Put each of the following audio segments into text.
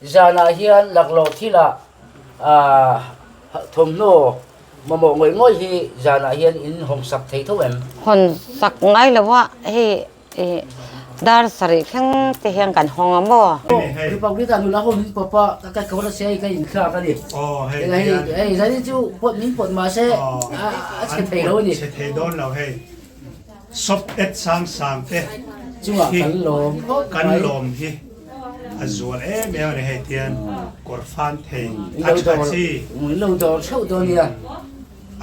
Zanah hian laklawh thilah thawmhnaw mamawh ngawih ngawih hi zanah hian in hawn sak thei tho em? Hawn sak ngai lo a, hei dar sarih thleng te hian kan hawng a maw? Republic ah nula ho min pawp a, ka kai kawr a sia hei ka inthlak a ni. Hei zan chu pawt min pawt mahse a chhe thei lo a ni. Chhe thei dawn lo hei. Sop et sang sang te chungah kan lawm khawp mai. Kan lawm hi a zual em em a ni hei tian kawr fan thei a tha chi. In lo dawr theuh dawn nia.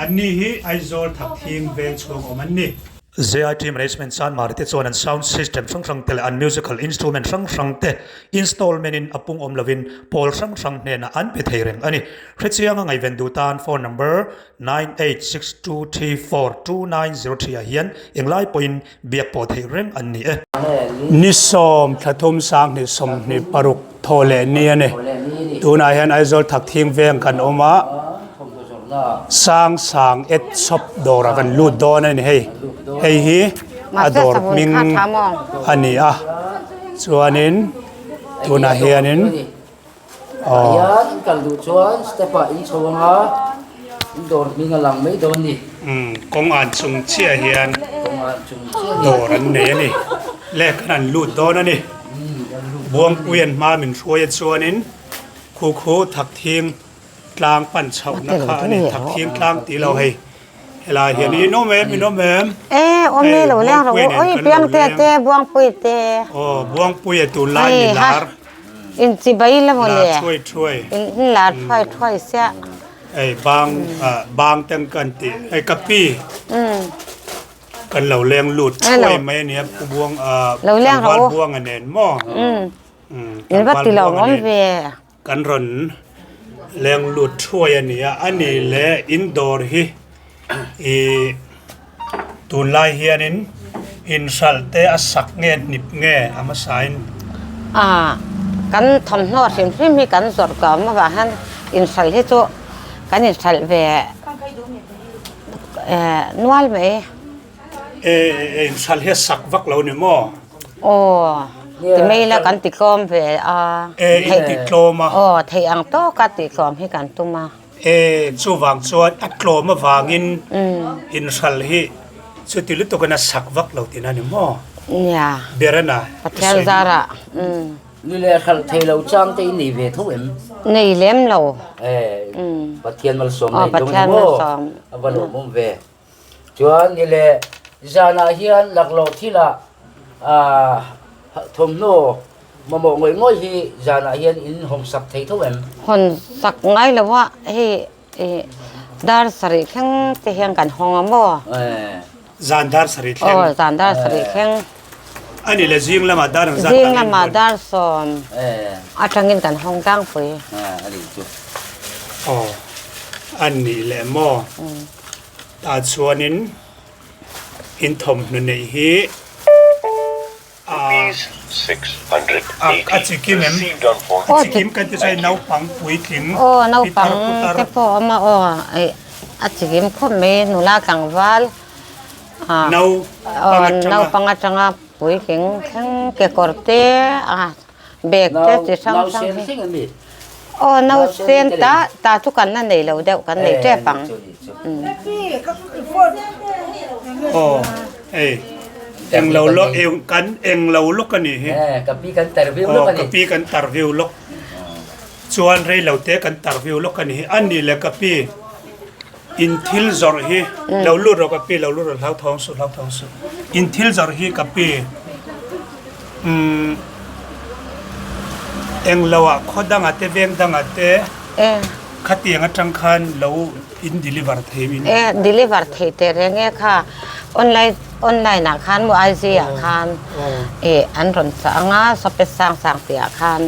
Anni hi Aizawl Thakthing veng chhuang awm an ni. JIT Management Chanmari te chuan an sound system hrang hrang te leh an musical instrument hrang hrang te installment in a pung awm lovin pawl hrang hrang hnenah an pe thei reng a ni. Hrechianga ngaihven duh tan phone number 9862342903 ah hian englai pawhin biak pawh theih reng an ni e. Ni sawm thla thum sanghnih sawmhnih paruk thaw leh ni a ni. Tunah hian Aizawl Thakthing veng kan awm a, Sang Sang et shop dawrah kan lut dawn a ni hei. Hei hi a dawr hming a ni a, chuanin tunah hianin. Tah hian in kal duh chuan step ah in chho anga in dawr hming a lang mai dawn ni. Umm kawng an chung chiah hian Kawng an chung chiah ni. Dawr an nei a ni. Le khan an lut dawn a ni. Buangpui an hma min hruai a chuanin khu khu Thakthing tlang pan chhohna kha a ni. Thakthing tlang tih lo hei helai hian in awm em in awm em. E awm e lo leng rawh u. Oi Piangte te Buangpui te. Aw Buangpui a tunlai ni lar. In chibai la maw le? Lar thuai thuai. In lar thuai thuai sia. Ei bang bang teng kan ti. Ei ka pi. Kan lo leng lut thuai mai ania pu buang a Lo leng rawh u. buang a nen maw. In va ti lo awm ve. Kan rawn leng lut thuai ania ani le in dawr hi i Tunlai hianin inhralh te a sak nge hnip nge a hmasain? A, kan thawmhnaw hrim hrim hi kan zawrh ka awm avang hian inhralh hi chu kan inhralh ve nual mai. E, inhralh hi a sak vak lo ni maw? Aw, ti mai ila kan titlawm ve a. E, in titlawm a. Aw, theih ang tawka titlawm hi kan tum a. E, chuvang chuan a tlawm avangin inhral hi chuti lutukin a sak vak lo tihna a ni maw? Nia. Berana Pathian zarah. Ni leh hral thei lo chang te i nei ve tho em? Nei lem lo. E, Pathian malsawm na in dawng a ni maw? A va lawmawm ve. Chuan ni leh zanah hian laklawh thilah thawmhnaw mamawh ngawih ngawih hi zanah hian in hawn sak thei tho em? Hawn sak ngai lo a, hei dar sarih thleng te hian kan hawng a maw? Zan dar sarih thleng? Aw, zan dar sarih thleng. A ni le zing lamah dar ang zat Zing lamah dar sawm atangin kan hawng tlangpui. A ni chu. Aw, a ni le maw? Tah chuanin in thawmhnaw neih hi a chi kim em? A chi kim kan ti chuan naupang puitling pitar putar. Te pawh a awm a aw a chi kim khawp mai nula tlangval naupang atanga puitling thleng kekawr te a Bag te chi hrang hrang hi. Aw nausen ta ta chu kan la nei lo deuh kan nei tep ang. Aw ei eng lo lawk eng kan eng lo lawk a nih hi. Ka pi kan tarview lawk a ni. Aw ka pi kan tarview lawk chuan rei lo te kan tarview lawk a nih hi. A nih le ka pi in thil zawrh hi lo lut rawh ka pi lo lut rawh hlauthawng suh hlauthawng suh in thil zawrh hi ka pi. Umm englo ah khaw dangah te veng dangah te khatiang atang khan lo in deliver thei in. E deliver thei teh reng e kha online online ah khan maw IG ah khan e an rawn chah anga sawpet sang sang tih ah khan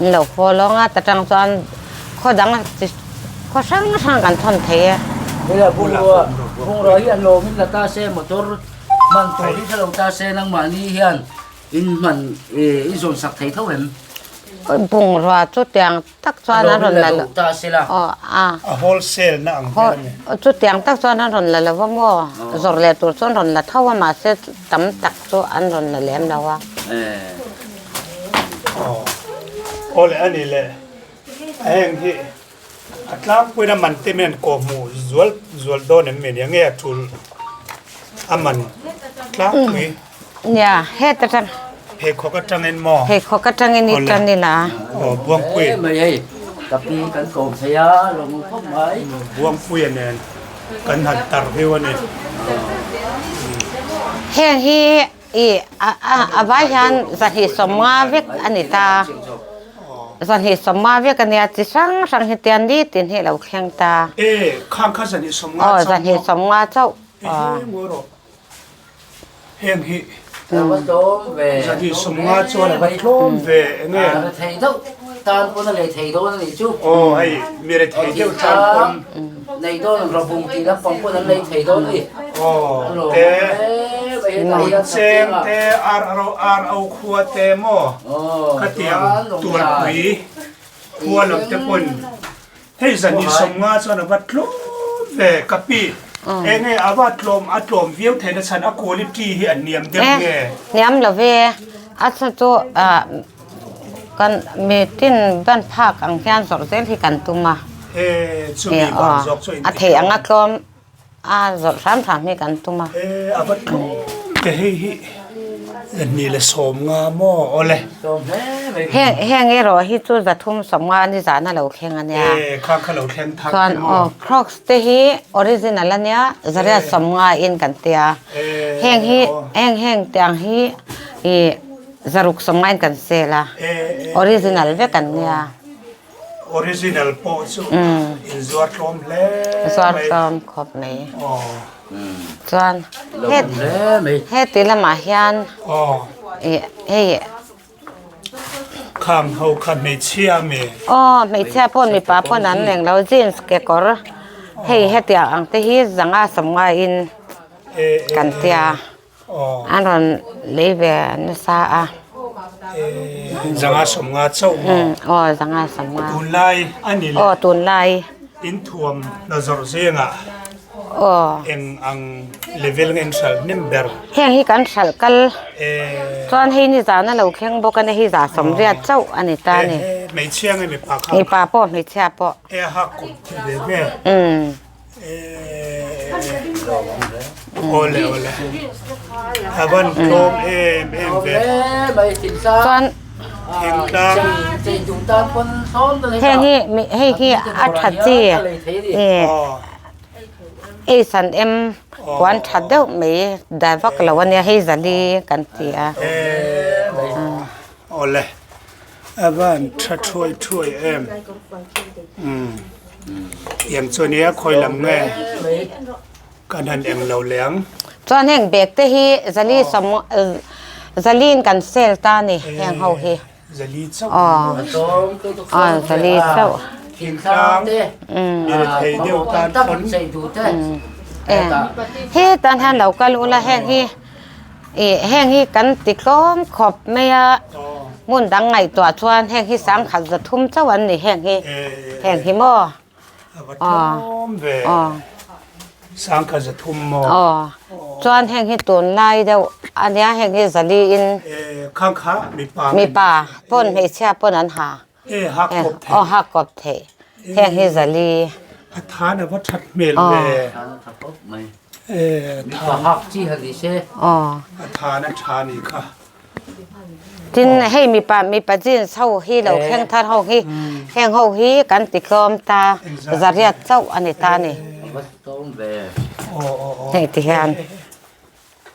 an lo follow anga ta tang chuan khaw dang khaw hrang hrang kan thawn thei e. Hei bungrua bungrua hi an lawm in la ta se motor Hman tur hi thalo ta se nangmahni hian in hman i zawn sak thei tho em? Bungrua chu tiang tak chuan a rawn la lo. Ta se la. Aw a. A wholesale na ang vel a ni. Chutiang tak chuan an rawn la lo va maw? Zawrh leh tur chuan rawn la tho a mahse tam tak chu an rawn la lem lo a. Aw. Aw le a ni le a heng hi a tlangpuiin a man te mian kawhhmuh zual zual dawn em mi nia nge a tul a man tlangpui. Nia heta tang. Pheikhawk atangin maw? Pheikhawk atangin i tan ila. Aw Buangpui. Mai hei ka pi kan kawm thei a lawm khawp mai. Buangpuia nen kan han tar viau a ni. Heng hi i a vai hian 250 vek a ni ta. 250 vek a nia chi hrang hrang hi tian nitin hi a lo thleng ta. E khang kha 250 chauh maw? Aw 250 chauh. Ehe ngawi rawh. Heng hi 250 chuan a va tlawm ve eng nge? Rethei deuh tan pawn a lei thei dawn a nih chu. Aw hei mi rethei deuh tan pawn. Nei dawn ang rawbung tih lampang pawn an lei thei dawn a ni. Aw te cheng te ar ar au khua te maw khatiang tualpui khua lam te pawn Hei 250 chuan a va tlawm ve ka pi. Eng nge a va tlawm a tlawm viau theih na chhan a quality hi a hniam deuh nge? Hniam lo ve a chu chu kan mitin ban phak ang hian zawrh zel hi kan tum a. E chumi vang zawk chu a theih ang a tlawm A zawrh hram hram hi kan tum a. E a va tlawm te hei hi 250 maw awle. Heng heng erawh hi chu 350 ni zan a lo thleng a nia. E khang kha lo thleng thak Chuan te maw. aw Crocs te hi original a nia 150 in kan tia. Heng hi heng heng tiang hi i 650 in kan sell a. Original vek an nia. Original pawh chu in zuar tlawm hle mai. Zuar tlawm khawp mai. Chuan heti lamah hian hei. Khang ho kha hmeichhia mi. Aw hmeichhia pawh mipa pawn an leng lo jeans kekawr hei hetiang ang te hi zanga sawmngaiin kan tia. An rawn lei ve nasa a. 150 chauh maw? Aw, 150. Tunlai a ni le. Aw, tunlai. In thuam hna zawrh zengah eng ang level nge in hralh hnem ber? Heng hi kan hralh kal. Chuan hei nizan a lo thleng bawk a ni, hei 180 chauh a ni ta a ni. Hmeichhia nge mipa kha? Mipa pawh hmeichhia pawh. E a hak kawp thei ve ve. Awle awle a van tlawm em em ve chuan thingtlang heng hi hei hi a tha chi ei san em puan tha deuh mai dai vak lo ania hei zali kan ti a awle A van tha thuai thuai em. Umm. Tiang chu ania khawi lam nge kan han eng lo leh ang. Chuan heng bag te hi zali sawm zaliin kan sale ta a ni heng ho hi. Zali chauh. Aw. Aw zali chauh. Thingtlang mi rethei deuh tan pawn. Hetan hian lo kal ula heng hi. Ih heng hi kan ti tlawm khawp mai a, hmun dang ngaihtuah chuan heng hi 130 chauh an ni heng hi, heng hi maw? Aw aw aw chuan heng hi tunlai deuh a nia heng hi zali in mipa pawn hmeichhia pawn an ha. Aw hak kawp theih heng hi zali. A than a va that hmel ve. Aw. A than a tha ni kha. Tin hei mipa mipa jeans ho hi lo thleng thar ho hi heng ho hi kan ti tlawm ta zariat chauh a ni ta ni. Hei ti hian.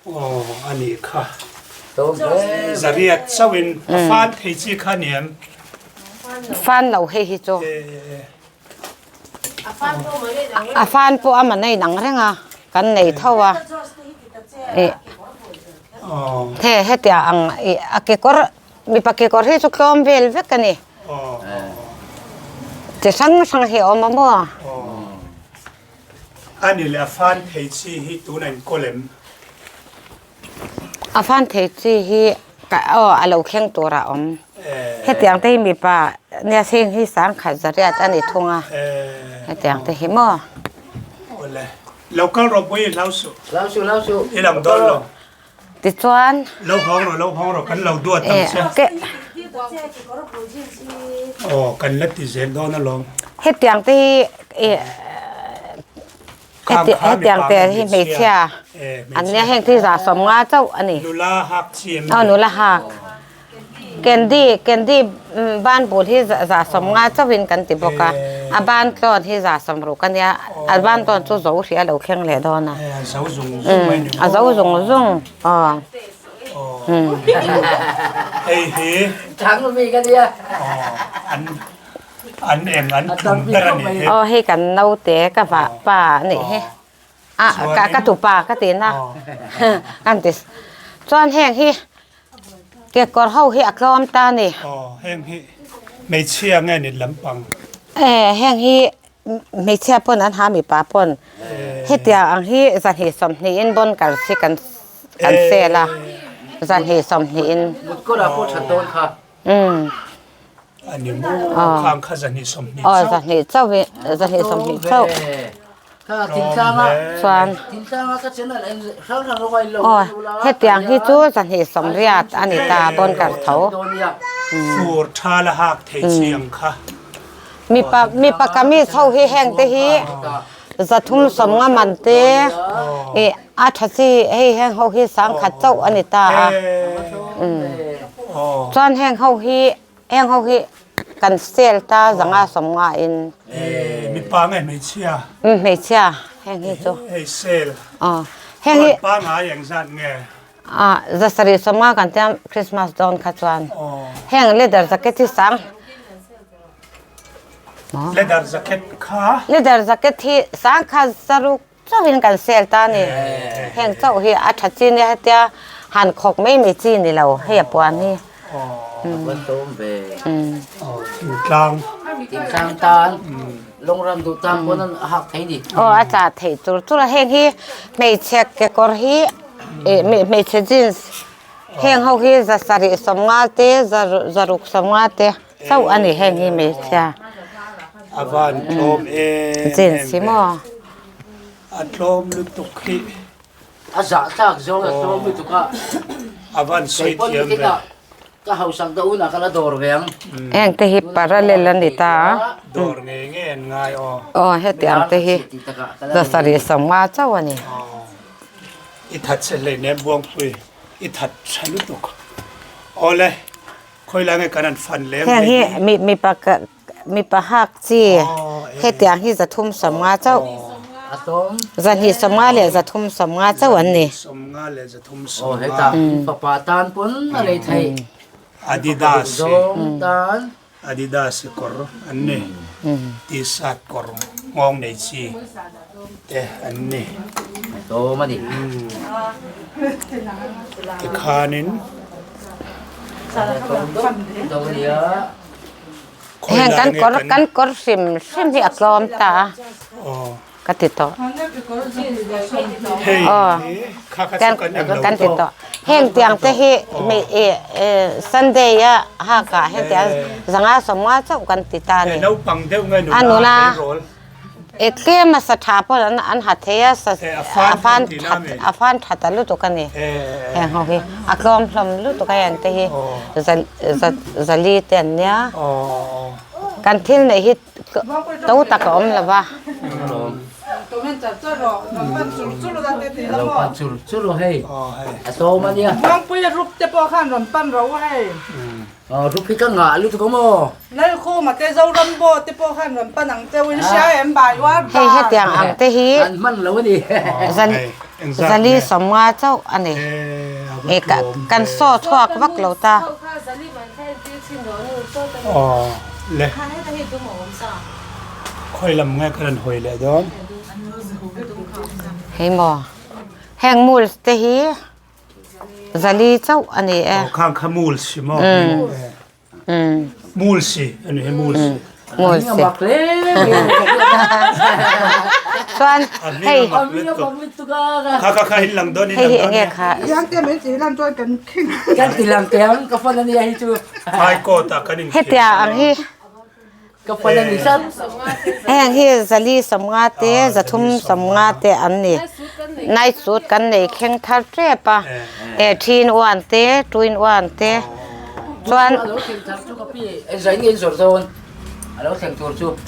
Aw a nih kha. Zariat chauhin a fan thei chi kha ni em? Fan lo hei hi chu. A fan pawh a manei nang reng a, kan nei tho a. He hetia ang a kekawr mipa kekawr hi chu tlawm vel vek a ni. Chi hrang hrang hi a awm a maw? A ni leh a fan thei chi hi tuna in kawl em? A fan thei chi hi ka aw a lo thleng tur a awm. Hetiang te hi mipa nia heng hi 10,100 a ni thung a. Hetiang te hi maw? Awle. Lo kal rawh pawh i hlau suh. Hlau suh hlau suh. I lang dawn lo. Tichuan. Lo hawng rawh lo hawng rawh kan lo duat ang che. Aw kan la ti zel dawn alawm. Hetiang te hi eh hetiang te hi hmeichhia an nia heng te hi 150 chauh a ni. Nula hak chi em ni? Aw nula hak. Candy candy ban bul hi 150 chauhin kan ti bawk a, a ban tlawn hi 60 a nia, a ban tlawn chu zo hrih a lo thleng leh dawn a. A zo zung zung mai ni maw? A zo zung zung aw. Hei hi Thang mi ka nia. An an eng an tlum ber a nih hi. Aw hei kan naute ka vah pa a nih hi. A ka ka tupa ka ti na kan ti chuan heng hi kekawr ho hi a tlawm ta a ni. Aw heng hi hmeichhia nge ni lampang. E heng hi hmeichhia pawn an ha mipa pawn hetiang ang hi 220 in bon kar si kan kan sel a 220 in. Mutkawr ah pawh that dawn kha. Umm. Ani maw khang kha 220 chauh. Aw 200 chauh i 220 chauh. Kha thingtlang a Chuan. Thingtlang a ka channel en hrang hrang rawk a in lo Aw hetiang hi chu 280 a ni ta bon kar tho. Fur tha la hak thei chi ang kha. Mipa mipa kamis ho hi heng te hi 350 man te i a tha chi hei heng ho hi 10,000 chauh a ni ta a. Chuan heng ho hi heng ho hi kan sale ta 550 in. Mipa nge hmeichhia? Hmeichhia heng hi chu. Hei sale. Aw heng hi. Pa ngai engzat nge? Ah 750 kan tia Christmas dawn kha chuan heng leather jacket hi sang Leather jacket kha Leather jacket hi sang kha zaruk chauhin kan sale ta ni heng chauh hi a tha chi nia hetia han khawk mai mai chi ni lo hei a puan hi Thingtlang Thingtlang tan Lawngram duh tan pawn an hak thei ni. Aw a chah theih tur tur a heng hi hmeichhe kekawr hi eh hmeichhe jeans heng ho hi 750 te 650 te chauh a ni heng hi hmeichhia. A van tlawm em em ve. Jeans hi maw. A tlawm lutuk hi. A zahthlak zawng a tlawm lutuk a. A van sawi thiam ve. Ka hausak deuh hunah ka la dawr ve ang. Heng te hi parallel a ni ta a. Dawr ngei ngei an ngai aw. Aw hetiang te hi 750 chauh a ni. I that che hlei nem Buangpui i that tha lutuk. Awle khawilai nge kan han fan lem Heng hi mipa Mipa hak chi hetiang hi 350 chauh, 250 leh 350 chauh an ni. Adidas Adidas kawr an ni, T-shirt kawr nghawng nei chi te an ni. Tikhanin. Heng kan kawr kan kawr hrim hrim hi a tlawm ta a ka ti tawh. Aw kan kan ti tawh. Heng tiang te hi mi ih Sunday a hak ah hetiang 550 chauh kan ti ta a ni. A nula. E tlem a sa tha pawh an an ha thei a sa a fan that a fan that a lutuk a ni heng ho hi a tlawm hlawm lutuk a heng te hi za za zali te an nia kan thil neih hi to tak a awm lo va. Rup hi ka ngah lutuk a maw? Lalkhuma te Zoram bo te pawh khan rawn pan ang cheu in hria em bai uar bar. Hei hetiang ang te hi An hman lo a ni. 450 chauh a ni. E kan saw chhuak vak lo ta. Aw le. Khawi lam nge ka rawn hawi leh dawn. Hei maw. Heng muls te hi. 400 chauh a ni e. Aw khang kha mul si maw? Mul si a ni hi mul si. Mul si. Chuan hei. Kha kha kha hin lang dawn hin lang dawn. Hei hi enge kha. Yang te min ti lan chuan kan khing. Kan ti lang teng ka phone a nia hi chu. Phai coat ah kan in khing. Hetia ang hi. Ka fal a ni tlat. Heng hi 450 te 350 te an ni. Night suit kan nei thleng thar tep a. E three in one te two in one te. Chuan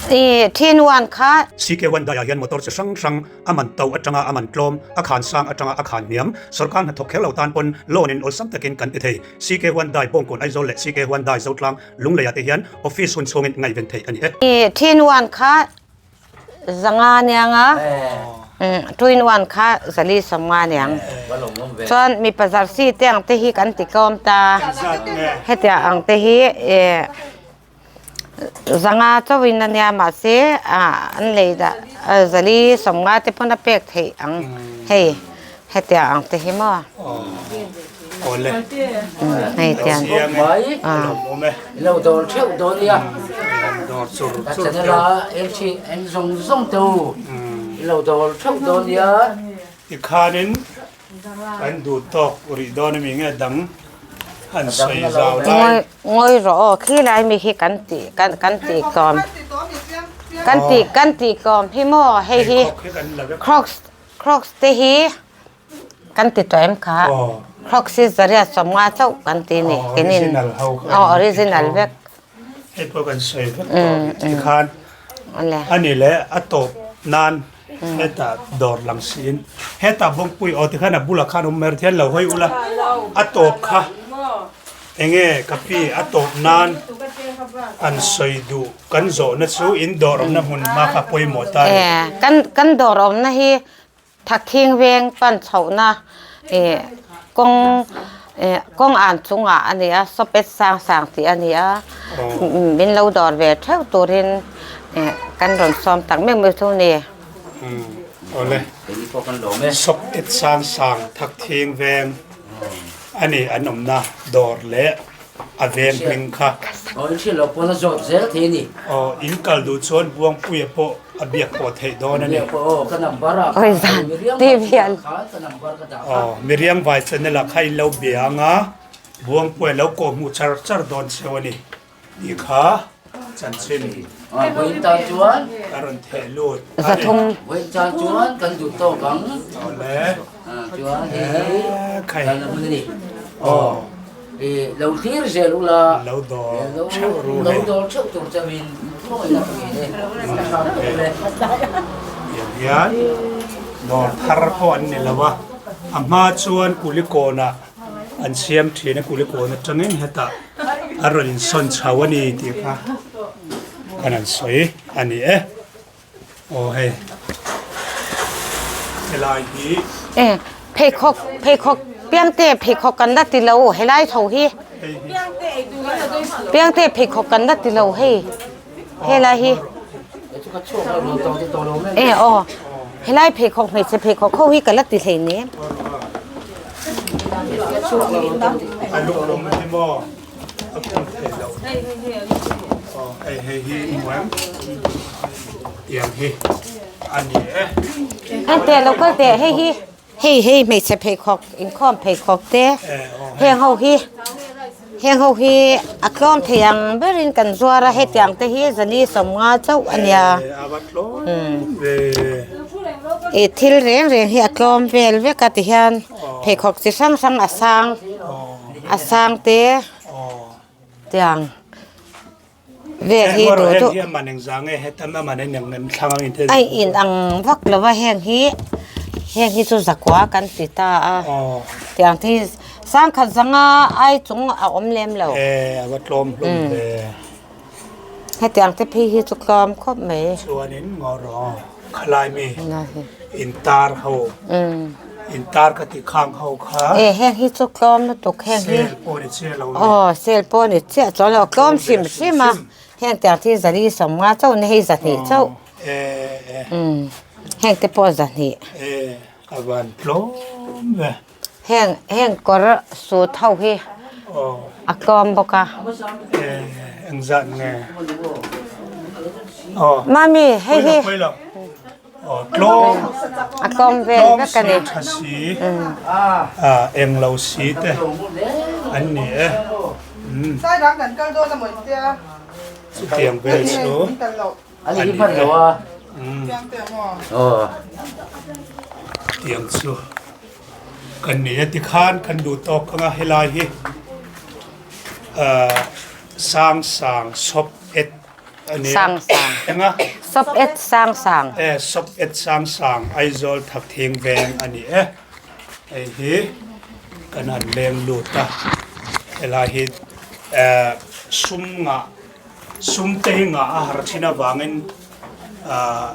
I thin uan kha. CK1 daiah hian motor chi hrang hrang a man to atanga a man tlawm, a khan sang atanga a khan hniam, sorkar hnathawk kher lo tan pawn loan in awlsam takin kan ti thei. CK1 dai Bawngkawn Aizawl leh CK1 dai Zotlang Lungleiah te hian office hun chhungin ngaihven theih a ni e. I thin uan kha zanga niang a, two in one kha zali sawmnga niang. Chuan mipa jersey te ang te hi kan ti tlawm ta, hetiang ang te hi zanga chauhin a nia mahse an lei dah zali sawmnga te pawn a pek theih ang hei hetiang ang te hi maw. Hei tiang. Lo dawr theuh dawn nia. Ka channel a en thin en zawng zawng te u. Lo dawr theuh dawn nia. Tikhanin kan duh tawk rih dawn a mi nge dang han sawi zau lai. Ngawi rawh aw khi lai mi khi kan tih kan kan tih kawm kan tih kan tih kawm hi maw hei hi crocs crocs te hi Kan ti tawh em kha? Crocs hi zariat sawmnga chauh kan ti ni. Kinin aw original vek. Hei pawh kan sawi vek tawh tikhan ani leh a tawp nan hetah dawr lang siin hetah bawngpui aw tikhan a bulah khan awm mai thian lo hawi ula a tawp kha enge ka pi a tawp nan an sawi duh kan zawhna chu in dawr awmna hmun hma kha pawimawh ta a ni. Kan kan dawr awmna hi Thakthing veng pan chhohna ih kawng ih kawng an chungah a ni a sawpet sang sang tih a ni a min lo dawr ve theuh turin ih kan rawn sawm tak meuh meuh chu ni. Awle sawpet sang sang Thakthing veng a ni an awmna dawr leh a veng hming kha. Aw in hriat loh pawn a zawt zel thei a ni. Aw in kal duh chuan Buangpuia pawh a biak pawh theih dawn a ni. Ka number a Oi zan TV an. Ka number ka dah kha. Aw Miriam vai channel ah kha in lo bia anga Buangpuia lo kawh hmuh char char dawn cheu a ni tih kha chanchin. Aw vawiin tan chuan. Ka rawn theh lut a ni. Zathum. Vawiin tan chuan kan duh tawk ang. Awle. Chuan hei hi kan la hmun a ni. Aw. Lo thlir zel ula. Lo dawr theuh ru hei. Lo dawr theuh tur chauhin khawngaih tak ngei e. Tiang hian dawr thar pawh an ni lo a, a hma chuan Kulikawnah an siam thin a, Kulikawn atangin hetah a rawn insawn chho a ni tih kha kan han sawi a ni e. Aw hei helai hi. E pheikhawk pheikhawk piangte pheikhawk kan la ti lo helai chho hi piangte pheikhawk kan la ti lo hei helai hi e aw helai pheikhawk hmeichhe pheikhawk ho hi ka la ti hlei nem. A lung hi maw. A pum thei lo. Aw hei hei hi muang tiang hi a ni e. An teh lo kal teh hei hi hei hei hmeichhe pheikhawk inkhawm pheikhawk te heng ho hi heng ho hi a tlawm thei ang berin kan zuar a hetiang te hi zali sawmnga chauh a nia ih thil reng reng hi a tlawm vel vek a tihian pheikhawk chi hrang hrang a sang. A sang te tiang vel hi duh duh a in ang vak lo va heng hi heng hi chu zakua kan ti ta a tiang te hi sangkhat zanga ai chung a awm lem lo hetiang te phei hi chu tlawm khawp mai. Khalai mi intar ho intar ka tih khang ho kha. E heng hi chu tlawm lutuk heng hi. Sel pawh ni chiah lo ni. Aw sel pawh ni chiah chuan lo tlawm hrim hrim a heng tiang hi zali sawmnga chauh ni hei zahnih chauh. E e. Heng te pawh zahnih. E a van tlawm ve. Heng heng kawr sut ho hi a tlawm bawk a. Engzat nge? Mami hei hi. Tlawm. A tlawm vel vek a ni. Tlawm si tha si. Eng lo si te an ni e. Sairang kan kal dawn a maw intia. Chutiang vel chu. Ani hi hman lo a. Tiang chu kan ni a tikhan kan duh tawk ang a helai hi. Sang Sang Shop et a nia. Sang Sang. Enga? Shop et Sang Sang. E, Shop et Sang Sang, Aizawl Thakthing veng a ni e. Hei hi kan han leng lut a, helai hi sum ngah, sum te hi ngah a har thin avangin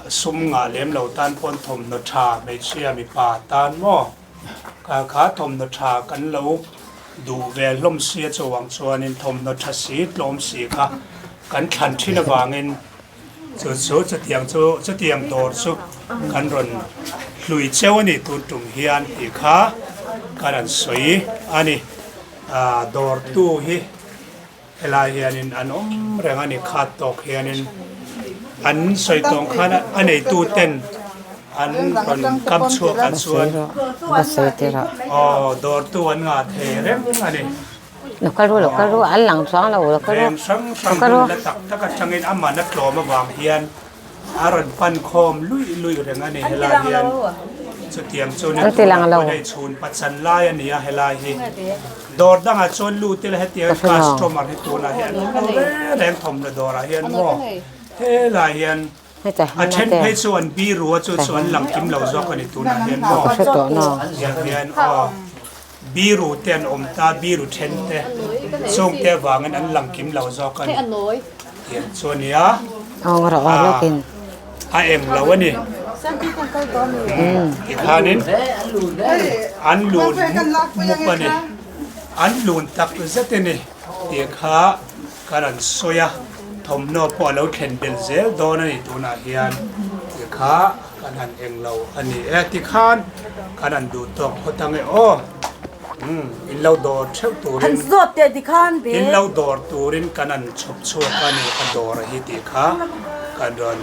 sum ngah lem lo tan pawn thawmhnaw tha hmeichhia mipa tan maw kha kha thawmhnaw tha kan lo duh ve hlawm sia chuang chuanin thawmhnaw tha si tlawm si kha kan thlan thin avangin Chu chu chutiang chu chutiang dawr chu kan rawn hlui cheu a ni tun tum hian tih kha ka rawn sawi a ni. Aaa dawrtu hi helai hianin an awm reng a ni khat tawk hianin an sawi tawng khan a neitu ten an rawn kam chhuak ah chuan aw dawrtu an ngah thei reng a ni. Lo kal ru, lo kal ru, an lang chuang lo, lo kal ru. Veng hrang hrang hun la tak tak atangin a man a tlawm avang hian a rawn pan khawm luih luih reng a ni helai hian chutiang chu ni tunah pawh hei chhun pachan lai a ni a helai hi dawr dangah chuan lut ila hetiang customer hi tunah hian an awm lo reng reng thawmhnaw dawrah hian maw helai hian a then phei chu an biru a chu chu an lang kim lo zawk a ni tunah hian maw tiang hian aw. Biru te an awm ta, biru then te chung te avangin an lang kim lo zawk a ni tih chu a nia. A eng lo a ni tikhanin an lun mup a ni, an lun tak zet a ni tih kha ka rawn sawi a, thawmhnaw pawh a lo thlen belh zel dawn a ni tunah hian tih kha. Kan han eng lo a ni e tikhan kan han duh tawk phawt ang e aw. Umm in lo dawr theuh turin Han zawt teh tikhan be. In lo dawr turin kan han chhawp chhuak a ni a dawr hi tih kha kan rawn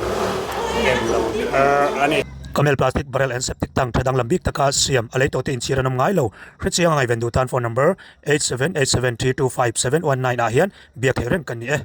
eng lo thar a ni. Camel plastic barrel and septic tank tha danglam bik taka siam a lei tawhte inchhir an awm ngai lo. Hrechiang a ngaihven duh tan phone number 8787325719 ah hian biak theih reng kan ni e.